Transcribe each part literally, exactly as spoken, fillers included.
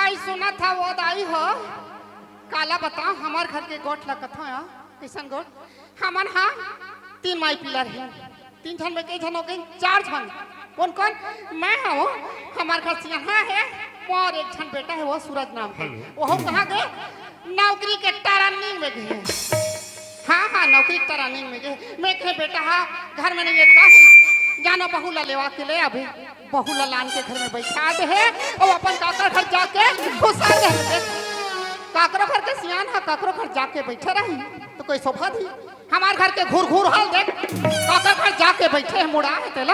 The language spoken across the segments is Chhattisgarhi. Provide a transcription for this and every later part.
आई सुनत हा वो दाई हो, काला बताओ, हमर घर के गोठ ला कथो या, कइसन गोठ? हमन हा तीन माई पिला रहे, तीन झन में कई झन हो गई, चार झन। कौन कौन? मैं हूँ, हमर घर सियान हा है, मोर एक झन बेटा है, वो सूरज नाम के। हेलो। वो कहाँ गए? नौकरी के ट्रेनिंग में गए। हाँ, हाँ, नौकरी के ट्रेनिंग में गए। मैं कहे, "बेटा, हाँ, घर में नहीं है, का हुई?" जानो, बहू ला लेवा के ले आबे। बहू ला लान के घर में बैठा दे है, और अपन काकर घर जाके घुसा दे है। काकरो घर के सियान हा, काकरो घर जाके बैठे रही, तो कोई शोभा दी? हमार घर के घूर घूर हाल देख, काकर घर जाके बैठे है, मुड़ा है तेला।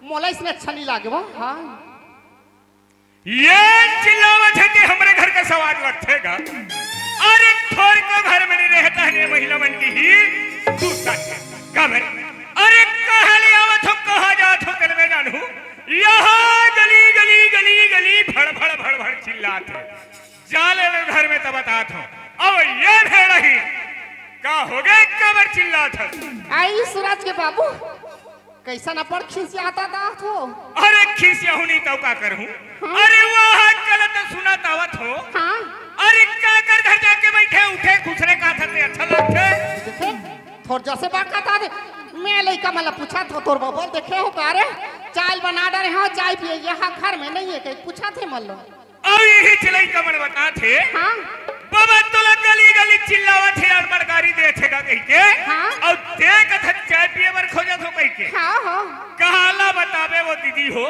मोला इसने अच्छा नहीं लागे वो, हाँ। ये चिल्लावत है कि हमरे घर का सवाद लगथे गा। अरे, थोर को घर में नहीं रहता है, ये महिला मन की ही दूसरा है। का भाई? अरे, कहाँ ले आवत हो, कहाँ जात हो, तेल में जानू। यहाँ गली, गली, गली, गली, भड़, भड़, भड़, भड़ चिल्लात है। जा ले ले घर में तब बतात हो। अब ये भेड़ ही का हो गए, काबर चिल्लात है? आई सूरज के बाबू, कैसन अब्बड़ खिसियात हो? अरे खिसियाहूं नहीं तौ का करहूं? हाँ। अरे वह कल तो सुनत आवत हो। हाँ। अरे काकर घर जाके बैठे उठे खुसरे का थते अच्छा लगथे। देखे, थोर जैसे बात करता दे। मैं लइका मन ला पूछत हो, तोर बबल देखे हो का रे? चाय बना डरे हो, चाय पिए, यहाँ घर में नहीं है, कहीं पूछत हे मन ला। अउ इही चिलई का मन बतात हे। हाँ। बाबा तोला गली गली चिल्लावत हे, अड़बड़ गारी देत हे का कहिके। हाँ। अउ ते कथन चाय पिए बर खोजत हो कहिके। हाँ, हाँ। कहाला बताबे वो दीदी हो।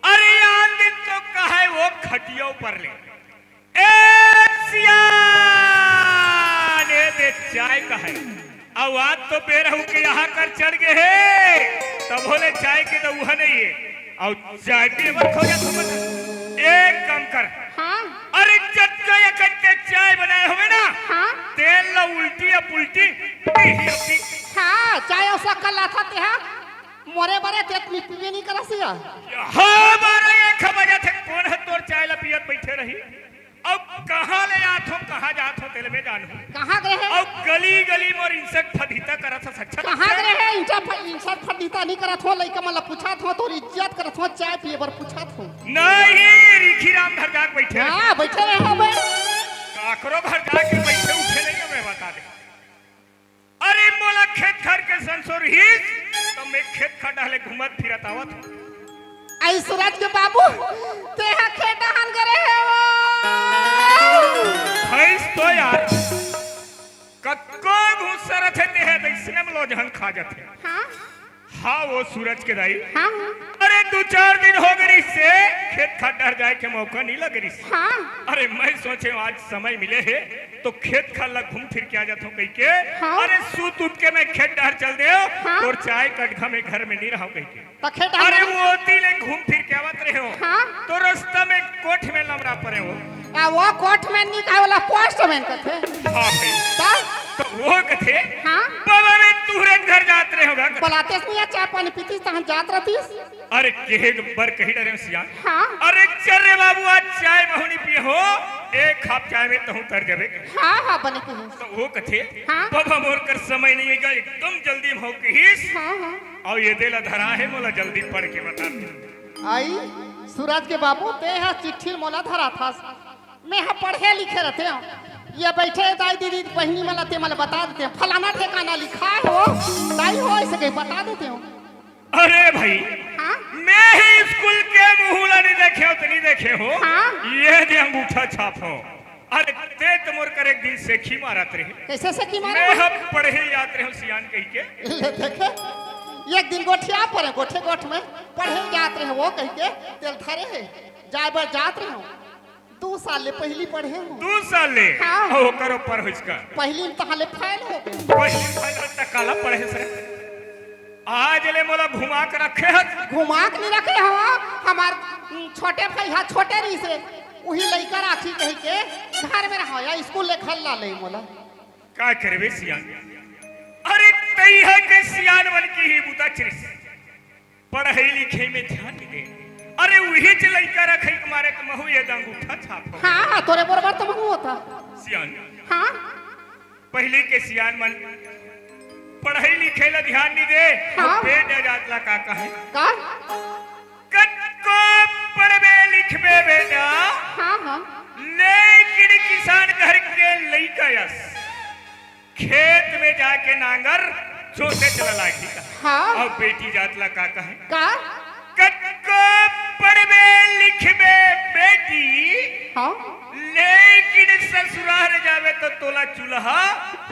अरे आन दिन तो कहे वो खटिया ऊपर ले, "ए सियान, ए दे चाय कहे।" अउ आज तो बेरहू के यहाँ कर चढ़ गए हे, तब बोले चाय के तो उहा नहीं है। अउ चाय पिए बर खोजत हो बता। एक काम कर। हाँ। अरे जतका एकट्ठे चाय बनाए होवे ना, हाँ। तेल ला उल्टी या पुल्टी पी ही होती। हाँ, चाय अउ शक्कर लाथा ते हा, मोरे बरे तेत मी पीबे नहीं करस या। हाँ, बारह एक बजे थे, कौन है तोर चाय ला पियत बैठे रही? अउ कहाँ ले आथो, कहाँ जाथो, तेल में जानू। कहाँ गए हैं? अउ गली गली मोर इंसठ फदीता करत हस, अच्छा कहाँ लगथे? गए हैं? इंसठ फ-, इंसठ फदीता नहीं करत हो, लइका मन ला पूछत हो, तोर इज्जत करत हो, चाय पिए बर पूछत हो। नहीं, रिखी राम घर जाके बैठे रहे। हाँ, बैठे रहे हो बे। काकरो घर जाके बैठे उठे नहीं हो, मैं बता दे। अरे मोला खेत खार के संसो रहिस, त मैं खेत खार डहले घूमत फिरत आवत हूँ। आई सूरज के बाबू, तेहा खेत डहन करे हे वो। भैंस तो यार, कतको घूस रथे तेहा, त इसने में लोजहन खा जाथे। हाँ। हाँ, वो सूरज के दाई। हाँ, हाँ। अरे, दू चार दिन हो गए से खेत खार डहर जाए के मौका नहीं लगे रिस। हाँ। अरे, मैं सोचे आज समय मिले हे, तो खेत खार ला घूम फिर के आ जाथो कहिके। हाँ। अरे, सूत उठ के मैं खेत डहर चल देव, हाँ। तोर चाय कटघा में घर में नहीं रहो कहिके। तो खेत अरे, डहर वो ओती ले घूम फिर के आवत रहे हो। हाँ। तो रास्ता में कोठ में लमरा पड़े हो। आ, वो कोठ में नहीं कहे वाला पोस्ट में कथे। हाँ भाई। ता? तो वो कथे, हाँ। बाबा मैं तुहरे घर जात रहे होगा। बलातेस नहीं है, चाय पानी पीतीस, तहन जात रहतीस। अरे, केहे बर कही डरे सियान। हाँ। अरे, चल रे बाबू, आज चाय महू नहीं पिए हो, एक खाप चाय में तहूँ तर जाबे। हाँ, हाँ, बने कहे। तो वो कथे, हाँ। बाबा मोर कर समय नहीं है, एकदम जल्दी में हो कहिस। हाँ, हाँ। अउ ये देला धरा हे, मोला जल्दी पढ़ के बता दे। आई, सूरज के बाबू, ते हा चिट्ठी मोला धरा थास। मैं हा पढ़े लिखे रहते हो। ये बैठे दाई दीदी बहिनी मला ते मला बता देते हो। फलाना ठिकाना लिखा है वो, दाई हो ऐसे कहीं बता देते हो। अरे भाई, हाँ? मैं ही स्कूल के मुहूला नहीं देखे हो, तो नहीं देखे हो। हाँ? ये दे अंगूठा छाप हो। अरे ते तो मोर कर एक दिन सेखी मारत रहे। कैसे सेखी मारे? मैं हम पढ़े जात रहे हो सियान कहिके। ले देखे, एक दिन गोठिया पड़े, गोठे गोठ में पढ़े जात रहे वो कहिके तेल धरे है, जाए बर जात रहे हो। दू साल ले पहली पढ़े हो। दू साल ले? हाँ। ओ, करो पर हो इसका। पहली में तहां ले फेल हो गए। पहली में फेल हो त काला पढ़े से? आज ले मोला घुमा के रखे हस। घुमा के नहीं रखे हो, हमार, उम, छोटे भाई हा, छोटे रही से, वही लइका राखी कहिके घर में रहो या स्कूल ले घर ला ले मोला। का करबे सियान? अरे तैहा के सियान मन की ही बुता चिरिस। पढ़ाई लिखाई में ध्यान नहीं दे। अरे वही च लइका रखे के मारे के महू ये दंगूठा छाप हो। हाँ, हाँ, तोरे बरोबर तो महू होता। सियान। हाँ। पहली के सियान मन पढ़ाई लिखे ला ध्यान नहीं दे। हाँ। बेटा जात ला का कहे? का? कतको पढ़बे लिखबे बेटा, हाँ। खेत में जाके नांगर जोते चला लागी। हाँ। अब बेटी जात ला का कहे? का? कतको पढ़बे लिखबे बेटी, हाँ। लेकिन ससुरार जाबे तो तोला चूल्हा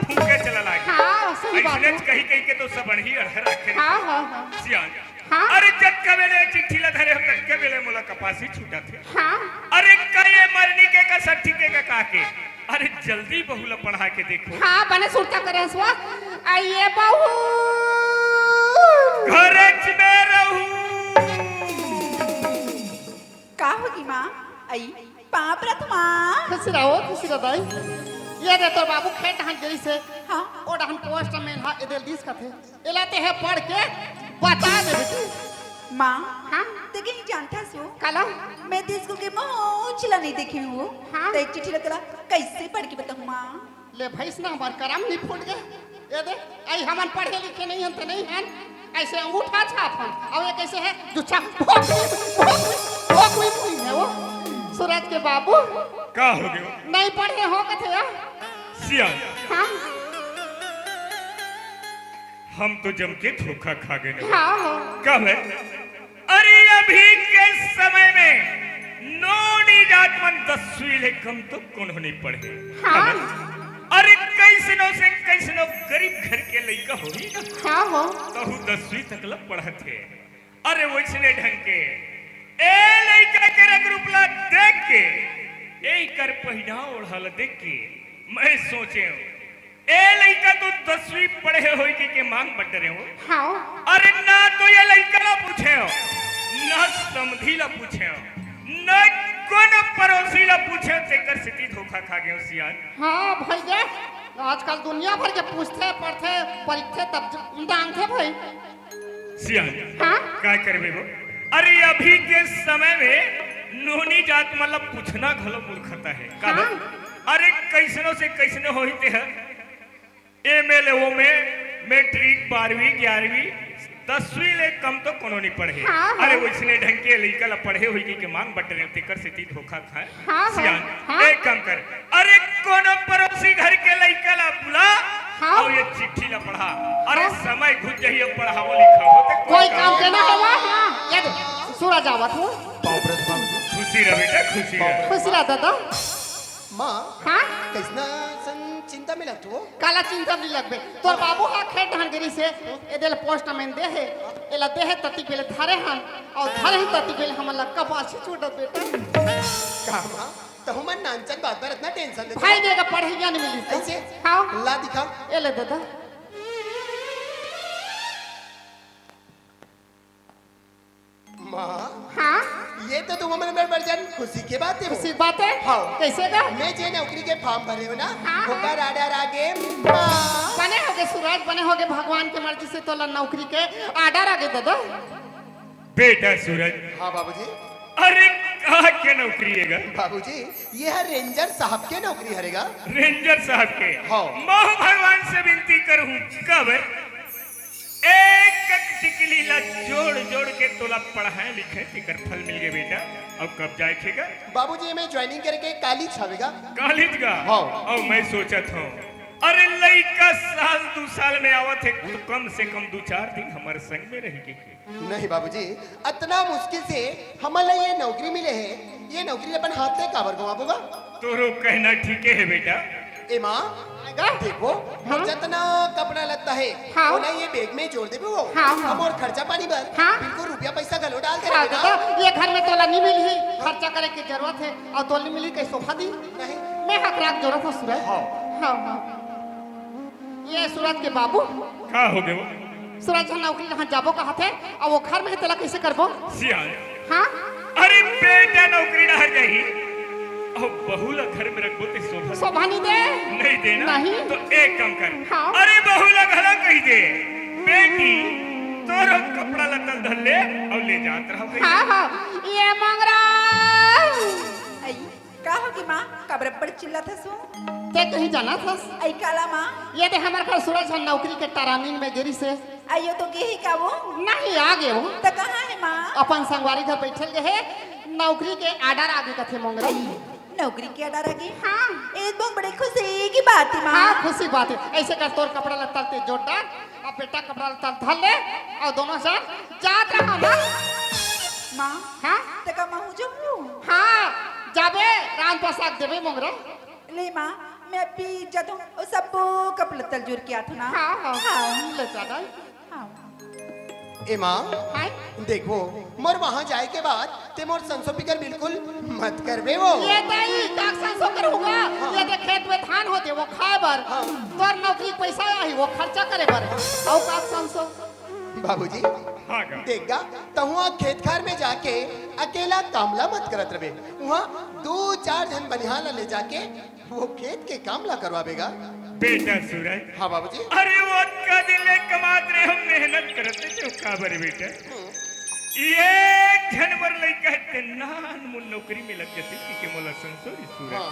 फूके चला लागी। हाँ, सही बात अइसने है। कही कही के तो सबनही अड़हर राखे हाँ, रहिथे। हाँ, हाँ। सियान। हाँ। अरे जतका बेले चिट्ठी ला धरे हो, ततका बेले मोला कपासी छूटत हे। हाँ। अरे का ये मरनी के का सट्ठी के का काके? अरे जल्दी बहू ला पढ़ा के देखो। हाँ, बने सुरता करे हसवा। आइए बहू। घरच में रहू। का होगी माँ? आई, पाँव परत माँ। खुशी रहो, खुशी रहो दाई। ये दे तोर बाबू खेत डहन गेलिस हे। हाँ। ओ डहन पोस्ट में हा एदे ल दिस कथे। एला तें ह पढ़ के बता दे बेटी। माँ, हाँ? तें कहीं जानथस वो? काला? मैं तो स्कूल के मोच ला नहीं देखे हूँ। हाँ? तो एक चिट्ठी ला तोला कैसे पढ़ के बताऊँ माँ? ले भैंस ना, हमार करम नहीं फूट गए। ये दे, आई हमन पढ़े लिखे नहीं हन त नहीं हन, ऐसे अंगूठा छाप हन। अब ये कैसे है? जुच्छा भोकवी, भोकवी, भोकवी नहीं है वो। सूरज के बाबू। का हो गयो? नहीं पढ़े हो कथे या? सियान। हाँ। हम तो जम के धोखा खा गए। हाँ, हाँ। का है? अरे अभी के समय में नोनी जात मन दसवीं ले कम तो कोनो नहीं पढ़े। हाँ। अरे कैसनो से कैसनो गरीब घर के लइका होही ना। हाँ, हो। तहू दसवीं तक ल पढ़त हे। अरे वइसने ढंग के ए लइका के रंग रूप ला देख के, एकर पहिनाव ओढ़ा ला देख के मैं सोचे हूँ, ए लइका तो दसवीं पढ़े होई के, के मांग बट रहे हो। हाँ। अरे ना तो ये लइका ला पूछे हो, ना समधी ला पूछे हो, ना कोनो पड़ोसी ला पूछे हो, तेकर सेती धोखा खा गए हो सियान। हाँ भैया, आजकल दुनिया भर के पूछथे, पढ़थे, परखथे, तब ज-, जानथे भाई। सियान, हाँ? का करबे वो? अरे अभी के समय में नोनी जात मतलब पूछना घलो मूर्खता है। का हाँ। बे? अरे कैसनो से कैसनो होही ते है। एम ए ले ओ में, मैट्रिक, बारहवीं, ग्यारहवीं, दसवीं ले कम तो कोनो नहीं पढ़े। हाँ, हाँ। अरे वइसने ढंग के लइका ला पढ़े होई के, के मांग बट रहे हो, तेकर सेती धोखा खाए। हाँ, हाँ, सियान, हाँ। एक काम कर, अरे कोनो पड़ोसी घर के लइका ला बुला, हाँ। अउ ये चिट्ठी ला पढ़ा। अरे हाँ। समय घुस जाही, अब पढ़ावो लिखावो ते कोई काम के ना हवा। हाँ, ये दे, सूरज आवत हो। पाँव परत बाबू। खुशी रह बेटा, खुशी रह। खुशी रह दादा। माँ, हाँ? कैसना सन चिंता में लगत हो? काला चिंता में लगबे। तोर बाबू हा खेत डहन गेलिस हे, एदे ल पोस्ट में दे हे, एला दे हे ततिक बेले धरे हन, अउ धरे हन ततिक बेले हमन ला कपासी छूटत बेटा। का माँ? तहू मन नानचन बात बर इतना टेंशन लेथो? भाई बेगा पढ़इया नहीं मिलिस हे। ऐसे? हाँ। ला दिखा। ए ले दादा। माँ, हाँ? ये तो तुम मन बर बड़ जन खुशी के बात है। खुशी बात है? हाँ। कैसे गा? मैं जे नौकरी के फॉर्म भरे हो ना, हाँ, हाँ। ओकर आर्डर आ गे, माँ। बने होगे सूरज, बने होगे, भगवान के मर्जी से तोला नौकरी के आर्डर आ गे दादा। बेटा सूरज। हाँ बाबूजी। अरे कहाँ के नौकरी है गा? बाबूजी, ये है रेंजर साहब के नौकरी हरे गा। रेंजर साहब के? हाँ। महूँ भगवान से विनती करूँ, कब एक एक टिकली ला जोड़ जोड़ के तोला पढ़ाए लिखे, तेकर फल मिल गे बेटा। अब कब जाए के गा? बाबूजी, मैं ज्वाइनिंग करके कॉलेज आवेगा। कॉलेज गा? हाँ। अब मैं सोचत हूँ, अरे लइका साल दू साल में आवत है, तो कम से कम दू चार दिन हमारे संग में रह के। नहीं बाबूजी, अतना मुश्किल से हमन ला ये नौकरी मिले है, ये नौकरी अपन हाथ ले काबर गंवाबो गा? तोरो कहना ठीके है बेटा। ए माँ, आएगा? देखो, हाँ? मोर जतना कपड़ा लत्ता है, हाँ? ओला ये बैग में जोड़ देबो। हाँ, हाँ। अब मोर खर्चा पानी बर हाँ? बिल्कुल रुपया पैसा घलो डाल दे हाँ, बेटा। दादा, ये घर में तोला नहीं मिलही, खर्चा करे के जरूरत है, अउ तोला नहीं मिलही कहीं सोफा दी? नहीं। मैं हकराक जरूरत हूँ सूरज। हाँ। हाँ, हाँ। ये सूरज के बाबू। का हो गे वो? सूरज ह नौकरी डहर जाबो कहत हे, अउ वो घर में हे, तेला कैसे करबो? सियान। हाँ? अरे बेटा नौकरी डहर जाही, अउ बहू ला घर में रखबो ते शोभा। शोभा नहीं दे। नहीं दे ना? नहीं। तो एक काम कर। हाँ। अरे बहू ला घला कहि दे, बेटी तोरो कपड़ा लत्ता धर ले अउ ले जात रहो कहीं। हाँ, हाँ। ये मंगरा। आई। का होगे माँ, काबर अब्बड़ चिल्लात हस वो? ते कहीं जानत हस? अई काला माँ? ये दे हमर घर सूरज ह नौकरी के training में गे रिहिसे। अई यो तो गे हे का वो? नहीं, आ गे वो। त कहाँ हे माँ? अपन संगवारी घर बइठे ल गे हे, नौकरी के order आ गे कथे मोंगरा। अई, नौकरी के order आगे। हाँ। ए तो बड़े खुशी की बात हे माँ। हाँ, खुशी बात हे। अइसे कर, तोर कपड़ा लत्ता ल जोर डार, अब बेटा कपड़ा लत्ता ल धर ले, अउ दोनों झन जात रहा ना। माँ, हाँ? तेका महूँ जाहूँ? हाँ, जाबे, रांध बसा के देबे मोंगरा। ले माँ, मैं अभी जात हूँ, अउ सबो कपड़ा लत्ता ल जोर के आत हूँ ना। हाँ, हाँ। हाँ। ले जा दाई। हाँ। ए माँ, हाय। देखो, मोर वहाँ जाए के बाद ते मोर संसो फिकर बिल्कुल मत करबे वो। ये दाई, का संसो करूँगा? हाँ। ये देख, खेत में धान होथे, वो खाए बर। हाँ। तोर नौकरी के पैसा आही, वो खर्चा करे बर। अउ का संसो? बाबूजी, हाँ गा। देख गा, तहूँ खेत खार में जाके अकेला काम ला मत करत रबे। वहाँ दू चार झन बनिहार ला ले जाके वो खेत के काम ला करवाबे गा। बेटा सूरज। हाँ बाबूजी। अरे वो अतका दिन ले कमात रहे, हम मेहनत करत रहे, तें काबर बेटा? हम्म। एक झन बर लइका हे, ते नानमुन नौकरी में लग जाते, कि के मोला संसो रे सूरज। हाँ।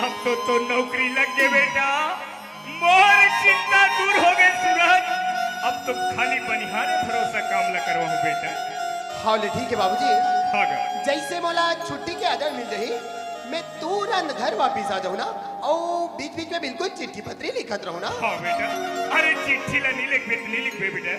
अब तो, तो नौकरी लग गे बेटा, मोर चिंता दूर हो गे सूरज। अब तो खाली बनिहार भरोसा काम ला करवाहूँ बेटा। हाँ ले ठीक हे बाबूजी। हाँ गा। जइसे मोला छुट्टी के order मिल जाही, मैं तुरंत घर वापिस आ जाहूँ ना, अउ बीच-बीच में बिल्कुल चिट्ठी पत्री लिखत रहूँ ना। हाँ बेटा, अरे चिट्ठी ला नी लिखबे त नी लिखबे बेटा,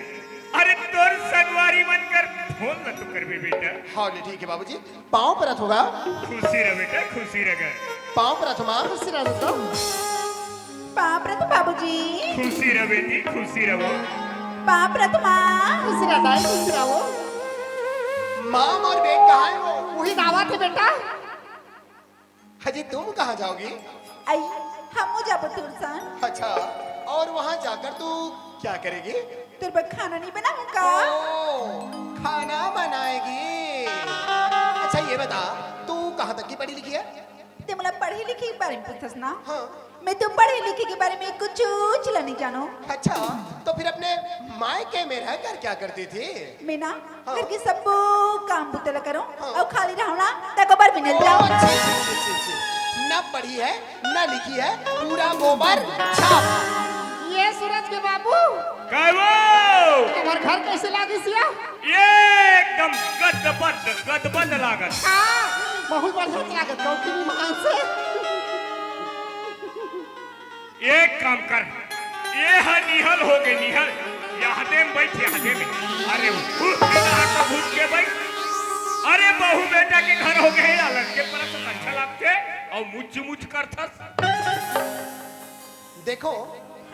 अरे तोर संगवारी मन कर फोन ला तो करबे बेटा। हाँ ले ठीक हे बाबूजी, पाँव परत हँव गा। खुशी रह बेटा, खुशी रह गा। पाँव परत हँव माँ। खुशी रह बेटा। पाँव परत हँव बाबूजी। खुशी रह बेटी, खुशी रह। पाँव परत हँव माँ। खुशी रह दाई, खुशी रह। माँ, मोर bag कहाँ हे वो? उही त आवत हे बेटा। अजी, तुम कहाँ जाओगी? अई, हमू जाबो तोर संग। अच्छा, और वहाँ जाकर तू क्या करेगी? तोर बर खाना नहीं बनाऊँ का? ओ, खाना बनाएगी। अच्छा, ये बता, तू कहाँ तक की पढ़ी लिखी है? ते मोला पढ़े लिखे के बारे में पूछथस ना? हाँ। मैं तो पढ़े लिखे के बारे में कुछू ला नहीं जानों। अच्छा, तो फिर अपने मायके में रहकर क्या करती थी? मैं ना हाँ। घर के सबो काम बुता ला करों, हाँ। अउ खाली रहूँ ना, त गोबर भी नहीं ओ, जाओ। छी, छी, छी, छी, छी। ना पढ़ी है, ना लिखी है, पूरा गोबर छाप। ये सूरज के बाबू। का वो? तुम्हार घर कइसे लागिस या? एकदम गदबद, गदबद लागत। हाँ, बहुत बढ़िया लागत, गौतमी महान से। एक काम कर, ये ह निहल हो गे, निहल। याहदे में बइठ, याहदे में। अरे, भूत के घर तो भूत के बइठ। अरे, बहू बेटा के घर हो गे, या लड़के पर अच्छा लागथे, अउ मुच मुच करथस। देखो,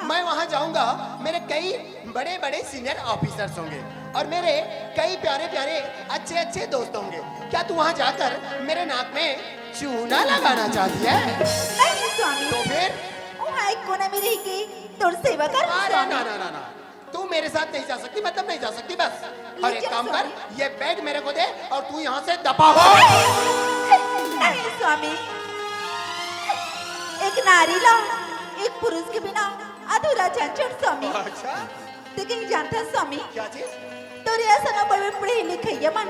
मैं वहाँ जाऊँगा, मेरे कई बड़े-बड़े senior officers होंगे और मेरे कई प्यारे-प्यारे, अच्छे-अच्छे दोस्त होंगे। क्या तू वहाँ जाकर मेरे नाक में चूना लगाना चाहती है? नहीं स्वामी। तो फिर? उहाँ एक कोना में रह के तोर सेवा कर अरे स्वामी। ना, ना, ना, ना। तू मेरे साथ नहीं जा सकती, मतलब नहीं जा सकती, बस। और एक लेकिन काम कर, स्वामी। ये bag मेरे को दे और तू यहाँ से दफा हो। नहीं स्वामी, एक नारी ला एक पुरुष के बिना अधूरा झंझट स्वामी। अच्छा। ते कहीं जानथस स्वामी? क्या चीज? तोरे असन बड़े बड़े पढ़े लिखइया मन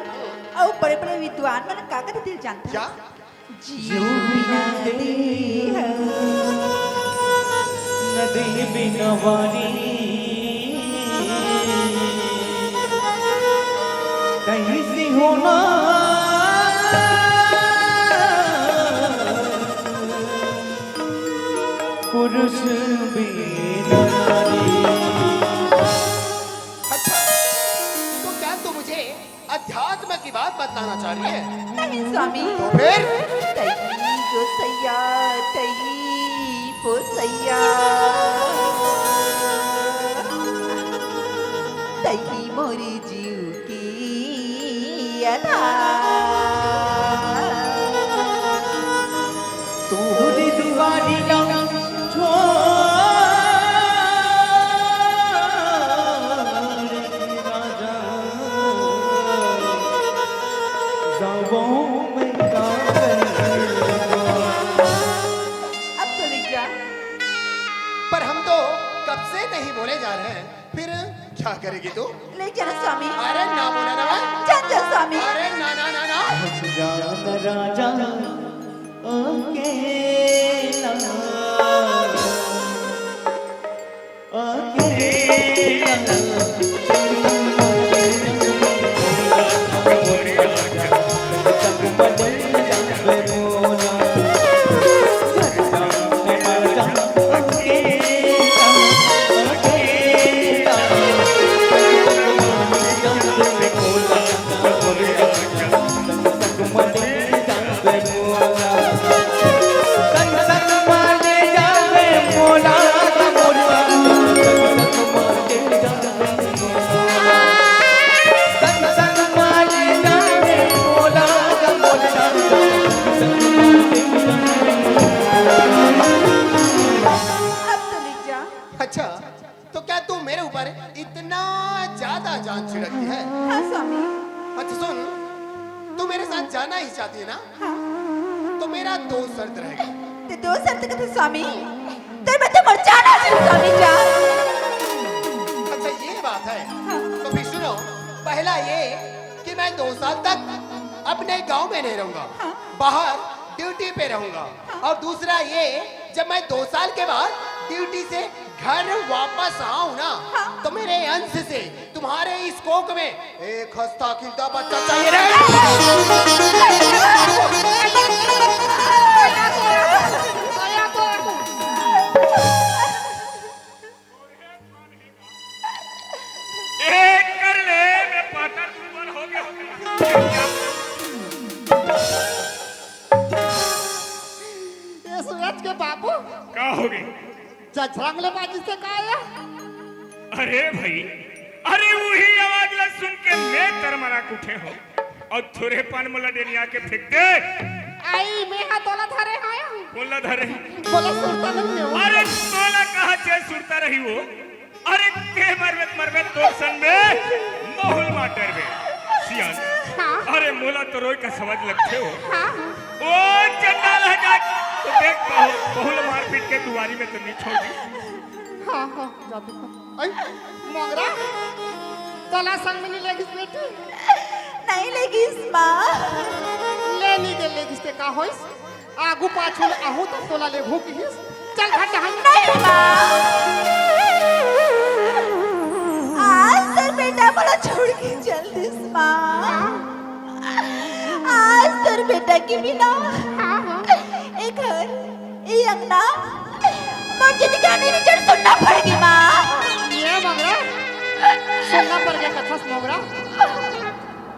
अउ बड़े बड़े विद्वान मन का कथे जानथस? क्या? जीव बिना देह, नदी बिना वाणी, कइसे होना पुरुष बिना नारी। अच्छा, तो क्या तू मुझे अध्यात्म की बात बताना चाह रही है? नहीं स्वामी। तो फिर? तई गोसैया, तई पोसैया, तई मोरी जीव की आधार। तोहरी दुआरी ला छोड़ के राजा, जावो मैं का करूँगा। अब तो लिख जा। पर हम तो कब से नहीं बोले जा रहे हैं। फिर क्या करेगी तू? ले जाना स्वामी। अरे ना बोला ना भाई। जा, जा स्वामी। अरे ना, ना, ना, ना। हम जान राजा अकेला, अकेला। तो मेरा दो शर्त रहेगा। ते दो शर्त कथे स्वामी? ते मैं तो मर जाना चाहिए स्वामी जान। अच्छा, ये बात है। हाँ। तो फिर सुनो, पहला ये कि मैं दो साल तक अपने गांव में नहीं रहूंगा, हाँ। बाहर ड्यूटी पे रहूंगा। हाँ। और दूसरा ये, जब मैं दो साल के बाद ड्यूटी से घर वापस आऊं ना, हाँ। तो मेरे अंश से तुम्हारे इस कोख में एक हस्ता खिलता बच्चा चाहिए रे। एक कर ले, मैं पाता ऊपर हो गया। ये सूरज के बाबू। का हो गई? जझरंग ले बाजी से का आया? अरे भाई, अरे वही आवाज ला सुन के मैं तरमरा के उठे हो। और थोरे पान मोला डेनिया के फेंक दे। आई, मैं हा तोला धरे हाया। बोला धरे। बोला सुरता नहीं है वो। अरे तोला कहा छे सुरता रही वो? अरे ते मरबे त मरबे, तोर संग में बहुल मार डरबे। सियान। हाँ। अरे मोला तो रोय का समझ लगथे हो। हाँ। ओ चंडाल है जा। तो देख बहुल, बहुल मारपीट के दुआरी में तो नहीं छोड़ दी। हाँ, हाँ, जाते हैं। आई, मोंगरा, तोला संग में नहीं लेगिस बेटी? नहीं लेगिस माँ। ले नहीं दे लेगिस ते का होइस? आगू पाछू ले आहू त तोला लेगहूं किहिस। चल घर जहां। नहीं माँ, आज तोर बेटा मोला छोड़ के चल दिस माँ। आज तोर बेटा के बिना हाँ, हाँ। ए घर, ए अंगना, मोर जिंदगानी निचर सुन्ना पड़ गे माँ। ये मोंगरा, सुन्ना पड़ गे कथस मोंगरा।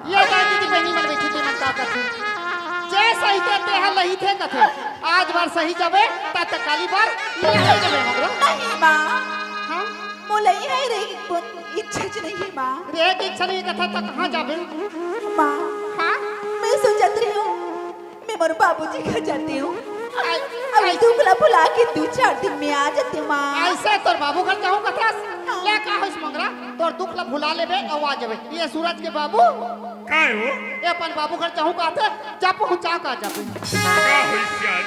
ये काय दीदी बहिनी मन बइठे ते मन का कथे? जे सहिथे ते ह लहिथे कथे। आज बार सहि जाबे, ता त काली बार लहि जाबे मोंगरा। नहीं माँ। हाँ? मोला इहाँ रहे के कोई इच्छा च नहीं हे माँ। रहे के इच्छा नहीं कथा त कहाँ जाबे? माँ। हाँ? मैं सोचत रही हूँ, मैं मोर बाबूजी घर जाती हूँ। आई, अब आई। दुख ला भुला के दू चार दिन में आ जाती हूँ माँ। अइसे तोर बाबू घर जाहूँ कथस? हाँ। ले का होइस मोंगरा? तोर दुख ला भुला लेबे अउ आ जाबे। ये सूरज के बाबू। काय हो? ये अपन बाबू घर जाहूँ कहथे, जा पहुँचा का जाबे। का होइस यार?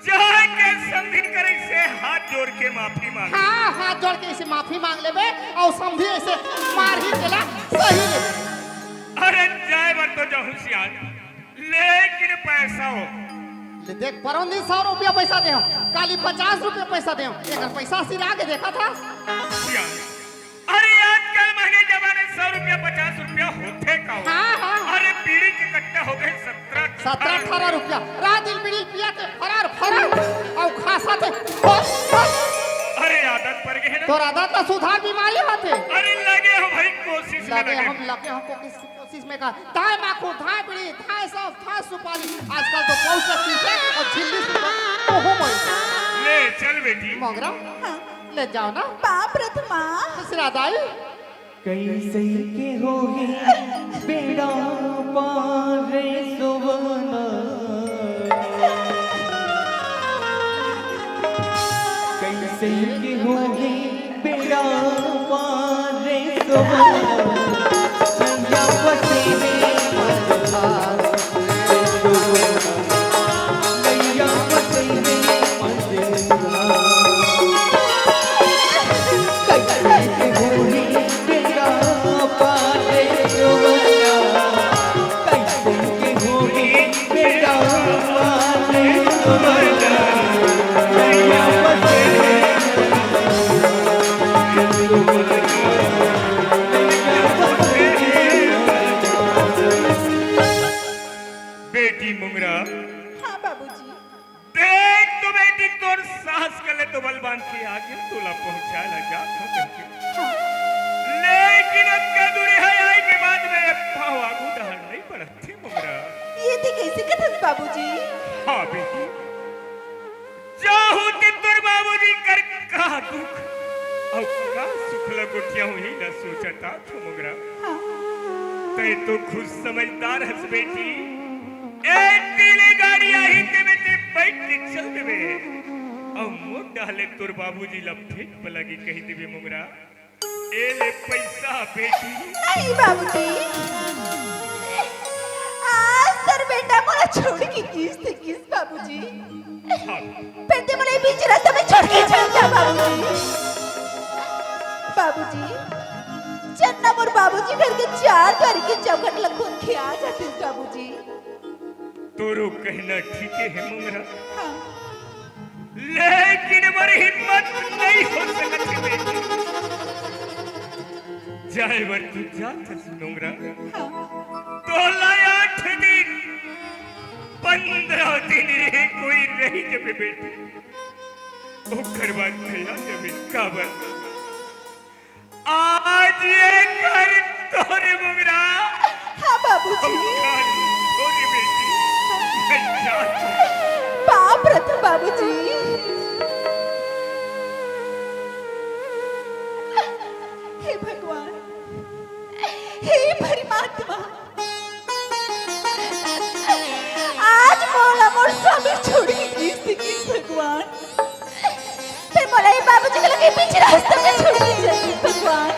जाके समधी करे से हाथ जोड़ के माफी मांग। हाँ, हाथ जोड़ के इसे माफी मांग लेबे अउ समधी इसे मारही तेला सही लेबे। अरे जाए बर तो जाहूँ सियान, लेकिन पैसा हो। ले देख, परोन दिन सौ रुपया पैसा दे हो, काली पचास रुपया पैसा दे हो, एकर पैसा सिरा के देखा था। सियान, अरे आजकल महंगे जमाने सौ रुपया पचास रुपया होथे का हो? हाँ, हाँ। अरे बीड़ी के कट्टा हो गए सत्रह सत्रह अठारह रुपया। रात दिन बीड़ी पिया थे फरार फरार अउ खासा थे फस फस। अरे आदत पड़ गए ना। तोर आदत तो सुधार बीमारी होथे। अरे लगे हो भाई कोशिश में लगे लगे। हम लगे हम कोशिश कोशिश में का धाय माखू धाय बीड़ी धाय सब धाय सुपारी आजकल तो बहुत सा चीज है अउ झिल्ली सुपारी ओहो मोई। ले चल बेटी। मोंगरा। हाँ। ले जाओ ना। बाप रथ माँ। दूसरा दाई। कइसे के होही बेड़ा पार रे सुवना। कइसे के होही बेड़ा पार रे सुवना। नैया फंसे रे मझधार रे सुवना। नैया फंसे रे मझधार। बेटी मुंगरा। हाँ बाबूजी। देख तो बेटी, तोर सास कले तो बल बांध के आगे तोला पहुंचाए ला जात हूँ करके। लेकिन अतका दूरी है आई के बाद में पाँव आगू डहर नहीं बढ़त हे मोंगरा। ये ते कैसे कथस बाबूजी? हाँ बेटी, जाहू ते तोर बाबूजी कर का दुख अउ का सुख ल गोठियाहूँ ही न सोचत आत हो मोंगरा। हाँ। तै तो खुद समझदार हस बेटी। ए तेले गाड़ी आही ते में ते बैठ के चल देबे। अउ मोर डहले तोर बाबूजी ला फेंक पलागी कहि देबे मोंगरा। ए ले पैसा बेटी। नहीं बाबूजी, आज तोर बेटा मोर छोड़ के गिस ते गिस बाबूजी। हाँ। फेर ते मोला ए बीच रस्ता में छोड़ के चल जा बाबूजी। बाबूजी, चन्ना मोर बाबूजी घर के चार द्वारी के चौखट ल खोल के आ जातिस बाबूजी। तोरो कहना ठीके हे मोंगरा। हाँ। लेकिन मोर हिम्मत नइ हो सकत हे बेटी। जाए बर तू जात हस मोंगरा। हाँ। तोला आठ दिन, पंद्रह दिन ये कोई रही जबे बेटी। ओकर बाद भैया जबे काबर? आज ये घर तोरे मोंगरा। हाँ बाबूजी। हम घर तोरे बेटी। मैं जात हूँ। पाप रथ बाबूजी। हे भगवान, हे परमात्मा, आज मोला मोर स्वामी छोड़ के गिस ते गिस भगवान। फेर मोला ए बाबूजी के लगे बीच रास्ता में छोड़ के चल गिस भगवान।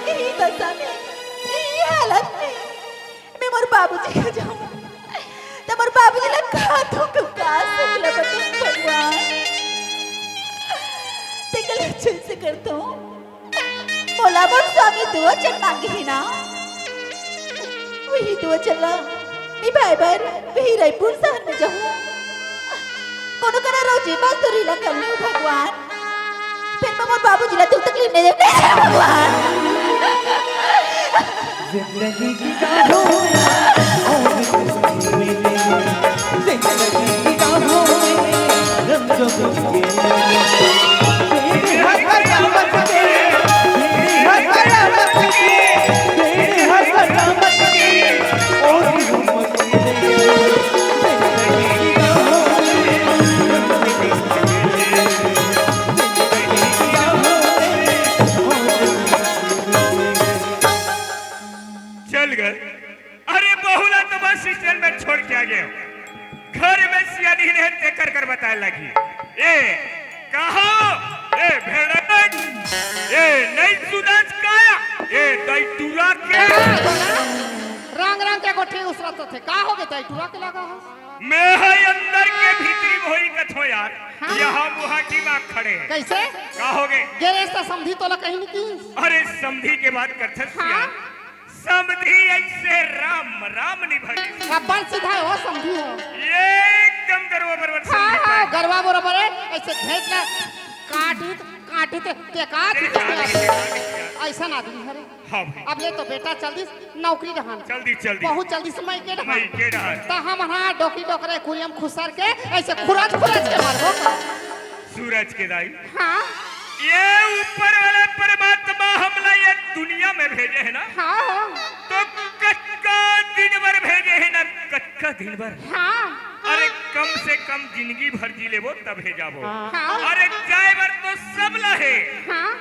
यही दशा में, यही हालत में मैं मोर बाबूजी के जाऊं, त मोर बाबूजी ला का धोखा का सुख ला बताऊं भगवान। ते कल अच्छे से करता हूँ। मोला मोर स्वामी दू वचन मांगे हे ना, वही दू वचन ला निभाए बर वही रायपुर शहर में जाहूं। कोनो करा रोजी मजदूरी ला कर लूं भगवान। फेर मैं मोर बाबूजी ला दुख तकलीफ नइ देवं भगवान। जिंदगी की राहों में, और कुछ नहीं मिले। जिंदगी की राहों में, हम जो कुछ भी मिले। तेरे हर कदम पे, तेरे हर कदम पे, तेरे हर कदम पे, और हम चल गए। अरे बहू ला तो बस स्टैंड में छोड़ के आ गए। घर में सियानी नहीं है, तेकर कर बताए लगी। ए, कहा? ए, भेड़न। ए, नहीं सुनत काया? ए, दई टूरा के। रंग रंग के गोठी उसरत होथे। का होगे दई टूरा के लगा हो? मैं है अंदर के भीतरी भोई कथो यार। हाँ। यहाँ मुहा की बात खड़े हैं। कैसे? का होगे? गे रेहेस त समधी तोला कहीं नहीं की। अरे समधी के बात करथस हाँ। यार। समधी ऐसे राम राम नहीं भरी। अपन सीधा हो समधी हो। एकदम गरवा बरोबर हाँ, समधी हाँ, पाए। गरवा बरोबर है, ऐसे घेंच ला, काटित, काटित, टेका, टेका, टेका, टेका। ऐसा ना आदमी हरे। हाँ भाई। अब ले तो बेटा चल दिस नौकरी रहन। चल दिस, चल दिस। बहुत चल दिस मइके रहन। मइके रहन। त हम हाँ डोकरी डोकरे कुरियम खुसर के ऐसे खुरच खुरच के मरबो। सूरज के दाई। हाँ। ये ऊपर वाला परमात्मा हमला ये दुनिया में भेजे है ना। हाँ। तो कतका दिन बर भेजे है ना, कतका दिन बर। हाँ। अरे कम से कम जिंदगी भर जी लेबो तभे जाबो। हाँ। अरे जाए बर तो सब ला हे। हाँ।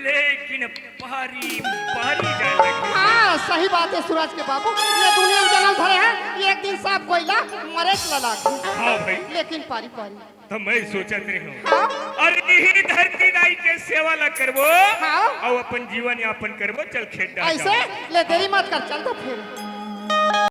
लेकिन पारी पारी जाए बर। हाँ, सही बात है सूरज के बाबू, ये दुनिया में जन्म धरे हैं, एक दिन सब कोई ला मरे ला लाग। हाँ भाई। लेकिन पारी पारी। त मैं सोचत रहे हूँ, हाँ? अरे इही धरती दाई के सेवा ला करबो हाँ? अउ अपन जीवन यापन करबो। चल खेत डार ऐसे जाओ। ले देरी मत कर, चल तो फिर।